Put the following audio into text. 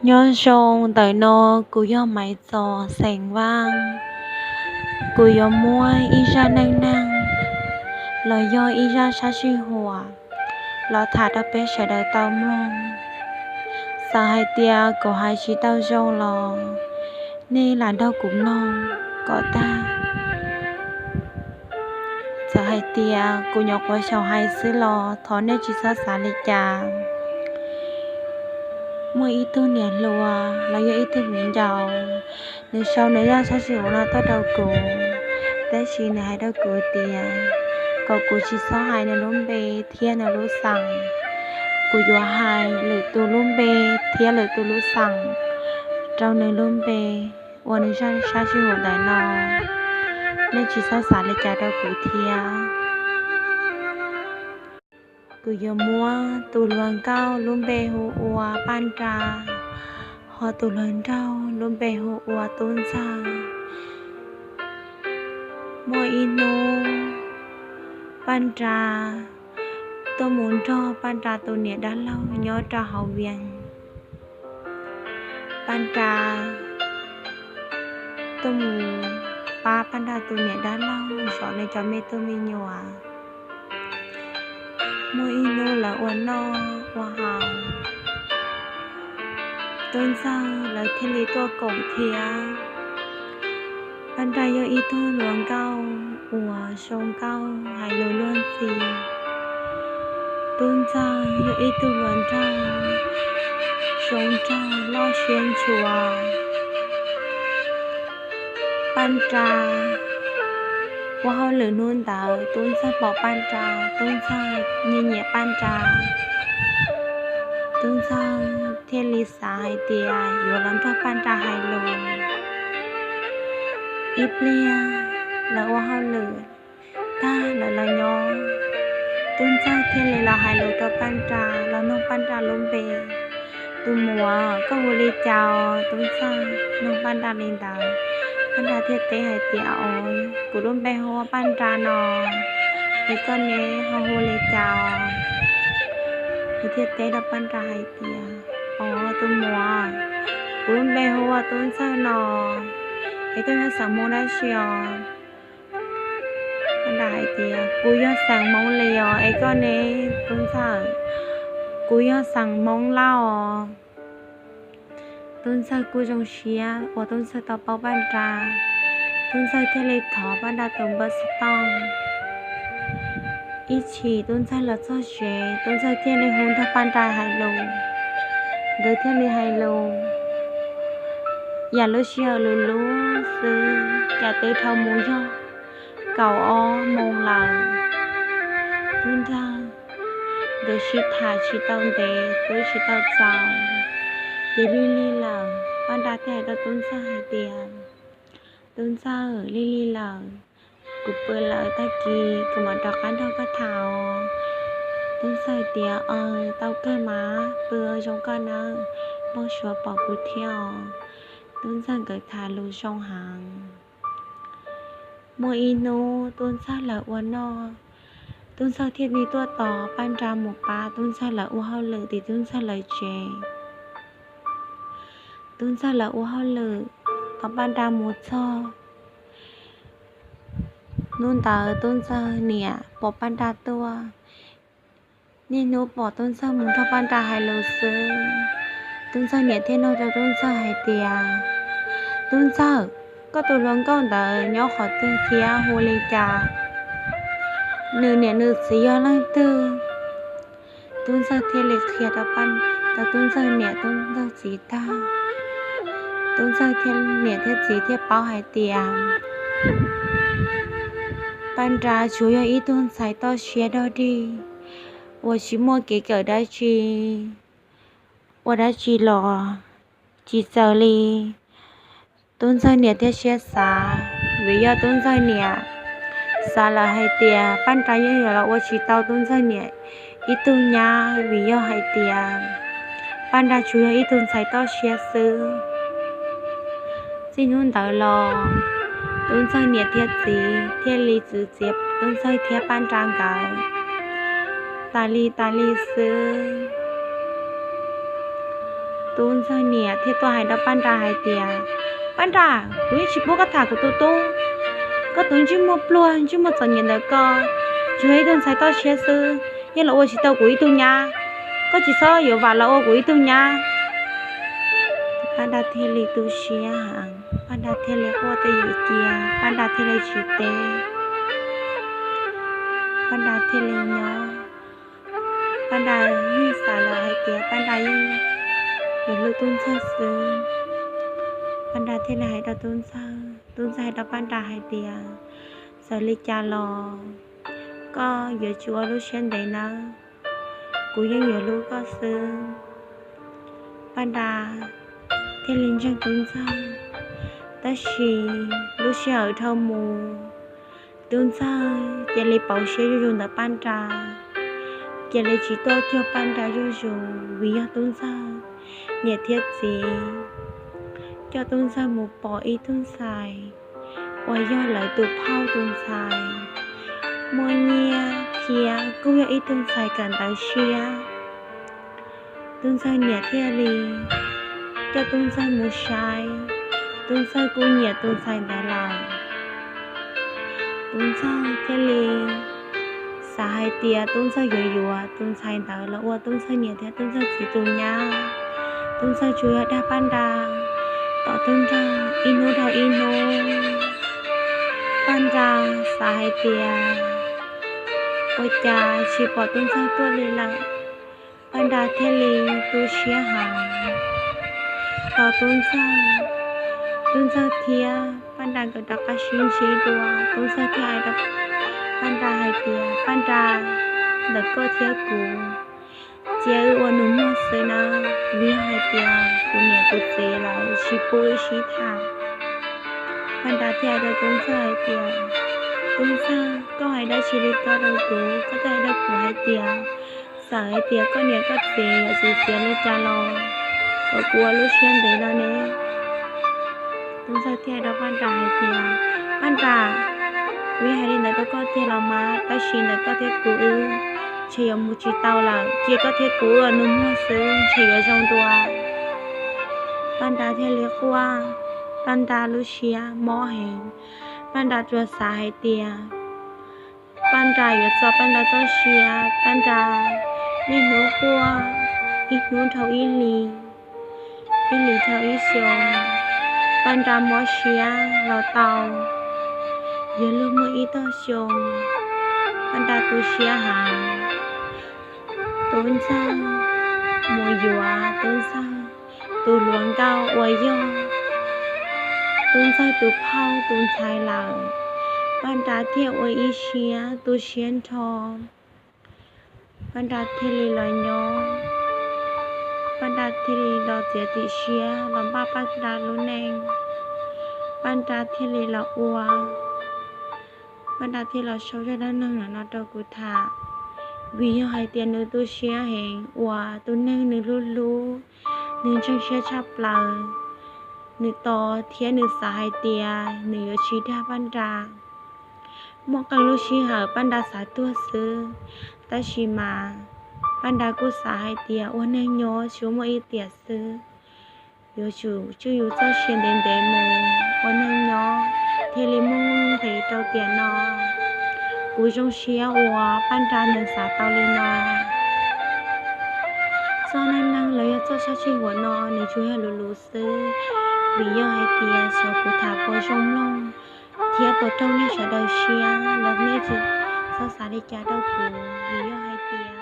Nyob zoo, ntawm no kuv yog Maiv Txos xeem Vaaj. Kuv yuav muab ib zaj neej neeg los yog ib zaj sab sij huam los tham rau peb sawv daws tau mloog. Txawm hais tias kuv hais tsis tau zoo los nej lam nrog kuv mloog kom tag. Txawm hais tias kuv nyuam qhuav xyaum hais xwb los thov nej tsis txhob xav li cas. Muaj ib tug niam hluas los yog ib tug viv ncaus, nws sau nws zaj sab sij huam no tuaj rau kuv, tab sis nws hais rau kuv tias kom kuv tsis txhob hais nws lub npe thiab nws lub xeem. Kuv yuav hais lwm tus lub npe thiab lwm tus lub xeem rau nws lub npe ua nws zaj sab sij huam ntawm no. Nej tsis txhob xav li cas rau kuv thiab. Kuv yuav muab tus hluas nkauj lub npe hu ua Paj Nra, ho tus hluas nraug lub npe hu ua Tub Ntxawg. Muaj ib hnub Paj Nra tuaj mus nrog Paj Nra tus niam dab laug nyob rau hauv Vias. Paj Nra tuaj mus pab Paj Nra tus niam dab laug zov nws cov me tub me nyuam. Muaj ib hnub lawv ua noj ua haus, Tub Ntxawg lawv thiaj li tuaj koom thiab. Paj Nra yog ib tug hluas nkauj uas zoo nkauj hais lus luag ntxhi. Tub Ntxawg yog ib tug hluas nraug zoo nraug loj siab ntshua. Paj Nra ua hauj lwm hnub ntawd, Tub Ntxawg pom Paj Nra, Tub Ntxawg nyiam nyiam Paj Nra. Tub Ntxawg thiaj li xav hais tias yuav los nrog Paj Nra hais lus. Ib pliag lawv ua hauj lwm tag lawv los nyob, Tub Ntxawg thiaj li los hais lus rau Paj Nra, los nug Paj Nra lub npe. Tus muam, koj hu li cas? Tub Ntxawg nug Paj Nra li ntawd. Paj Nra thiaj teb hais tias, Os, kuv lub npe hu ua Paj Nra no, es koj ne ho hu li cas? Nws thiaj teb rau Paj Nra hais tias, Os, tus muam, kuv lub npe hu ua Tub Ntxawg no, es koj yog xeem Hmoob dab tsi os? Paj Nra hais tias, Kuv yog xeem Hmoob Lis os, es koj ne? Tub Ntxawg, Kuv yog xeem Hmoob Lauj os. Tub Ntxawg kuj zoo siab uas Tub Ntxawg tau paub Paj Nra. Tub Ntxawg thiaj li thov Paj Nra tus npawb xov tooj. Ib chim Tub Ntxawg los txog tsev, Tub Ntxawg thiaj li hu nrog Paj Nra hais lus. Nkawd thiaj li hais lus yam lub sij hawm lus lub xwb, cas twb dhau mus yog kaum ob moos lawm. Tub Ntxawg, nkawd sib tham tsis tau ntev, twb tsis tau txaus, ces lig lig lawm. Paj Nra thiaj hais rau Tub Ntxawg hais tias, Tub Ntxawg, lig lig lawm, kuv pw lawm, tag kis kuv mam rov qab nrog koj tham os. Tub Ntxawg tias, Aws, tau kawg mas, pw zoo koj nawb, npau suav pom kuv thiab os. Tub Ntxawg nkawd tham lus zoo heev. Muaj ib hnub Tub Ntxawg lawv ua noj, Tub Ntxawg thiaj li tuaj tos Paj Nra mus pab Tub Ntxawg lawv ua hauj lwm tim Tub Ntxawg lawv tsev. Tub Ntxawg lawv ua hauj lwm tos Paj Nra mus txog. Hnub ntawd Tub Ntxawg niam pom Paj Nra tuaj, niaj hnub pom Tub Ntxawg mus nrog Paj Nra hais lus xwb. Tub Ntxawg niam thiaj nug rau Tub Ntxawg hais tias, Tub Ntxawg, koj tus hluas nkauj ntawd nyob qhov twg thiab hu li cas? Nws niam nws txiv yog leej twg? Tub Ntxawg thiaj li qhia rau Paj, rau Tub Ntxawg niam Tub Ntxawg txiv tag. Tub Ntxawg thiaj, niam thiab txiv thiaj paub hais tias Paj Nra tsuas yog ib tug ntxhais toj siab dog dig uas tsis muaj kev kawm dab tsi, ua dab tsi los tsis txawv li. Tub Ntxawg niam thiaj siab xav, vim yog Tub Ntxawg niam xav lawm hais tias Paj Nra yeej yuav los ua tsis tau Tub Ntxawg niam ib tug nyab, vim yog hais tias Paj Nra tsuas yog ib tug ntxhais toj siab xwb. Txij hnub ntawd los, Tub Ntxawg niam thiab txiv thiaj li txwv txiav Tub Ntxawg thiab Paj Nra nkawd tas li tas li xwb. Tub ntxawg niam thiaj tuaj hais rau Paj Nra hais tias, Paj Nra, kuv yeej tsis pub koj tham kuv tus tub. Koj tus ntsej muag pluag, ntsej muag txom nyem ntawm ko, tsuas yog ib tug ntxhais toj siab xwb, yeej los ua tsis tau kuv ib tug nyab. Koj tsis txhob yuav vam los ua kuv ib tug nyab. Paj Nra thiaj li tu siab heev, Paj Nra thiaj li quaj tej yam cia, Paj Nra thiaj li tsis teb. Paj Nra thiaj li nyob. Paj Nra yeej xav lawm hais tias Paj Nra yeej yuav hlub tub ntxawg xwb. Paj Nra thiaj li hais rau tub ntxawg, tub ntxawg hais rau Paj Nra hais tias, Txawm li cas los koj yuav tsum ua lub siab ntev nawb, kuv yeej yuav hlub koj xwb. Paj Nra thiaj li ntseeg tub ntxawg, tab sis lub sij hawm dhau mus, tub ntxawg cia li pauv siab zuj zus ntawm Paj Nra, cia li tsis tuaj cuag Paj Nra zuj zus, vim yog tub ntxawg niam thiab txiv coj tub ntxawg mus pom ib tug ntxhais uas yog lawv tus phauj tus ntxhais, muaj nyiaj thiab kuj yog ib tug ntxhais kawm ntawv siab. Tub ntxawg niam thiaj li coj tub ntxawg mus saib, tub ntxawg kuj nyiam tus ntxhais ntawd lawm. Tub ntxawg thiaj li xav hais tias tub ntxawg yuav yuav tus ntxhais ntawd los ua tub ntxawg niam thiab tub ntxawg txiv tus nyab. Tub ntxawg tsuas yog dag Paj Nra tom tub nrag ib hnub dhau ib hnub. Paj Nra xav hais tias ua cas tsis pom tub ntxawg tuaj li lawm, Paj Nra thiaj li tu siab heev. Tos tub ntxawg, tub ntxawg thiab Paj Nra nkawd rov qab sib ntsib dua, tub ntxawg thiaj hais rau Paj Nra hais tias, Paj Nra, ntawm koj thiab kuv, cia wb ua nus muag xwb nawb, vim yog hais tias kuv niam kuv txiv lawv tsis pub wb sib tham. Paj Nra thiaj hais rau tub ntxawg hais tias, Tub ntxawg, koj hais dab tsi li ko rau kuv? Koj twb hais rau kuv hais tias txawm hais tias koj niam koj txiv yuav txiav txiav li cas los kom kuv ua lub siab ntev no ne. Tub ntxawg thiaj hais rau Paj Nra hais tias, Paj Nra, kuv yeej hais li ntawd rau koj tiag los mas, tab sis ntawm koj thiab kuv wb ntshe yuav mus tsis tau lawm, cia koj thiab kuv ua nus muag xwb ntshe yuav zoo dua. Paj Nra thiaj li quaj, Paj Nra lub siab mob heev. Paj Nra tsuas xav hais tias Paj Nra yuav txo Paj Nra txoj sia. Paj Nra niaj hnub quaj, ib hnub dhau ib hlis, ib hlis dhau ib xyoos. Paj Nra mob siab los tau yog luag muaj ib tog xyoo, Paj Nra tu siab heev. Tub ntxawg mus yuav tub ntxawg tus hluas nkauj uas yog tub ntxawg tus phauj tus ntxhais lawm, Paj Nra thiaj ua ib siab tu siab nrho. Paj Nra thiaj li los nyob, Paj Nra thiaj li los txiav txim siab los npaj Paj Nra lub neej. Paj Nra thiaj li los ua, Paj Nra thiaj los sau zaj dab neeg no rau kuv tham, vim yog hais tias nws tu siab heev uas tus neeg nws hlub hlub, nws ntseeg siab tshaj plaws, nws tos thiab nws xav hais tias nws yuav tsis dag Paj Nra. Muaj qee lub sij hawm Paj Nra xav tuag xwb, tab sis mas Paj Nra kuj xav hais tias ua neeg nyob tsuas muaj ib tiam xwb, yuav tsum tswj yus txoj sia ntev ntev mus ua neeg nyob thiaj li muaj nuj nqis rau tiam no. Kuv zoo siab uas Paj Nra nws xav tau li no. Txoj neej neeg los yog txoj sab sij huam no nws tsuas yog luv luv xwb, vim yog hais tias xyov kuv tham puas zoo mloog thiab puas raug nej sawv daws siab los nej tsis txhob xav li cas rau kuv, vim yog hais tias